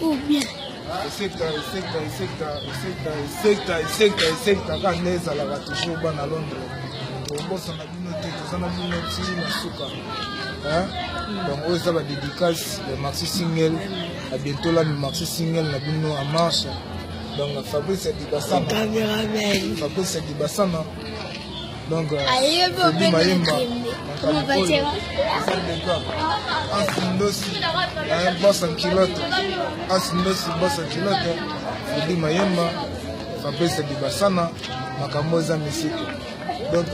Ou bien. Esekta, esekta, esekta, esekta, esekta, esekta, esekta, kaka nde ezalaka toujours bana Londres. Tobosana bino te, toza na bino ti na suka. Donc oyo eza ba dédicace ya Maxi Single, à bientôt là Maxi Single na bino en marche. Donc Fabrice Dibasana. Fabrice Dibasana. Donc Freddy Mayemba. Ansi Ndosi, boss en culotte. Ansi Ndosi, boss en culotte. Freddy Mayemba, Fabrice Dibasana, makambo eza misiki. Donc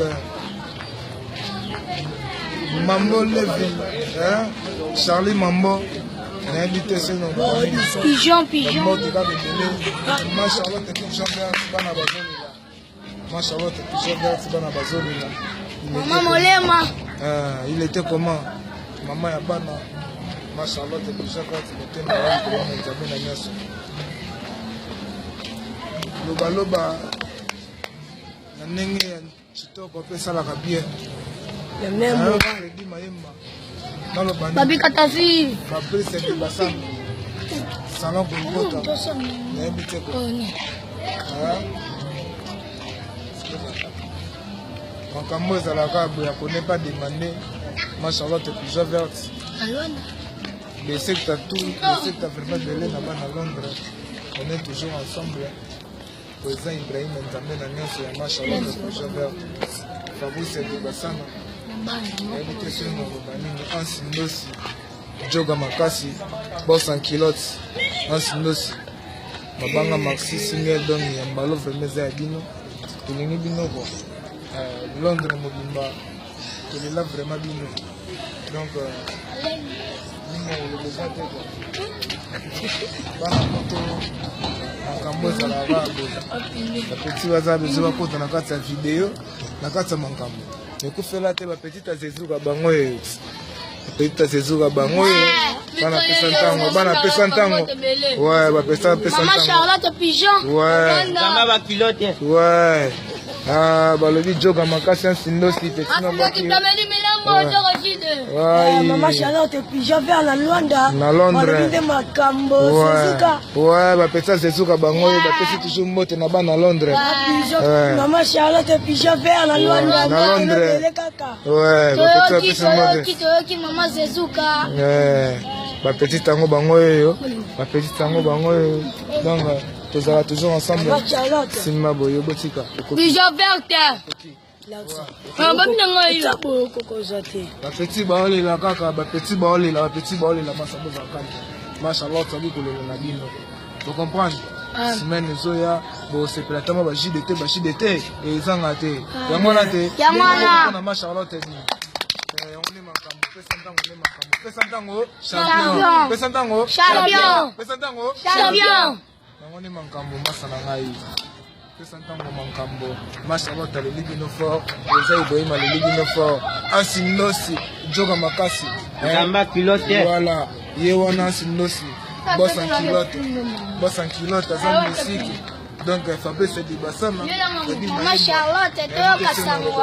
Mambo Levi, hein? Charlie Mambo, nayebi te soki Pigeon, pigeon. mbote kaka ebele. Ma Charlotte Pigeon Verte, bana bazolela. Ma Charlotte Pigeon Verte, bana bazolela. Mama Molema. Ah, il était comment? Mama ya bana. Ma Charlotte Pigeon Verte, motema ya likolo na Nzambe na nyonso. Lobaloba na ndenge ya kitoko mpe esalaka bien. Ya même moral. Fredi Mayemba, naloba nini? Babi Katafi. Fabrice Dibasana, salon Golgotha, nayebi te ko. Ah. Makambo ezalaka boye ya kone pas demande. Ma Charlotte Pigeon Verte, besekta tout, besekta vraiment ebele na bana Londres. On est toujours ensemble. Président Ibrahim Nzambe na nyonso ya ma Charlotte Pigeon Verte, Fabrice Dibasana, nayebi te soki naloba nini. Ansi Ndosi, Joga Makasi, boss en culotte, Ansi Ndosi, mabanga Maxi Single, donc ya mbalo vraiment eza ya bino, tolingi bino ko. Londres mobimba tolela vraiment bino. Donc nini koloba eza te ko. Bana poto makambo ezalaka kaka boye. Bapeti baza bezo bakota na kati ya video, na kati ya makambo. Ekufela te bapetite azezuka bango oyo. Bapetite azezuka bango oyo. Bana pesa ntango, bana pesa ntango. Ouais, bapesa pesa Mama ntango. Charlotte Pigeon. Ouais. Nzamba ba culotte. Ouais. Ah, balobi joga makasi ansi ndosi petit na Asilaki baki. Pameli Milambo, Joko Ouais. Mama Charlotte Pigeon Vert na Luanda. Na Londres. Balobi nde makambo. Ouais. Suzuka. Ouais, bapesi azezuka bango oyo, bapesi toujours mbote na bana Londres. Pigeon. Ouais. Mama Charlotte Pigeon Vert na Luanda. Na Londres. Ebele kaka. Ouais, bapesi Toyoki, bapesi mbote. toyoki, toyoki Mama Zezuka. Ouais. Bapetite yango bango oyo, bapetite yango bango oyo. Donc tozala toujours ensemble. Mama Charlotte. Simba boyo botika. Ekoki. Pigeon Verte. Babi na ngai. Eza boyo kokozwa te. Bapeti baolela kaka, bapeti baolela, bapeti baolela, masa bozala kaka. Ma Charlotte abi kolela na bino. Vous comprendre? Semaine ezoya bosepela ntango ba JDT, ba JDT ezanga te. Yango wana te. Yango wana. Na ma Charlotte dit. On est makambo, pesa ntango nde makambo. Pesa ntango champion. Pesa ntango Champion. Pesa ntango Champion. Yango nde makambo masa na ngai. Pesa ntango makambo. Ma Charlotte aleli bino fort. Eza Ibrahim aleli bino fort. Ansi Ndosi, Joka Makasi. Nzamba culotte. Voilà, ye wana Ansi Ndosi. Boss en culotte. Boss en culotte, aza musique. Donc Fabrice Dibasana. Mama Charlotte, toyoka sango.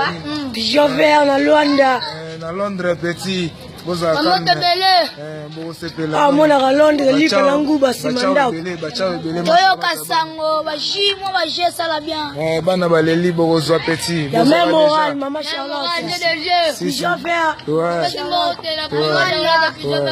Pigeon Vert na Luanda. Na Londres petit bozala Mama Tebele. bokosepela. Ah, monaka Londres, lipa na nguba nsima ndako. Bachao ebele. Toyoka sango, baji, mwa baji esala bien. Bana baleli bokozwa petit. Ya même moral, Mama Nde Charlotte. de Dieu. Pigeon Vert. Ouais. Pesi mbote na Mama Charlotte Pigeon Verte.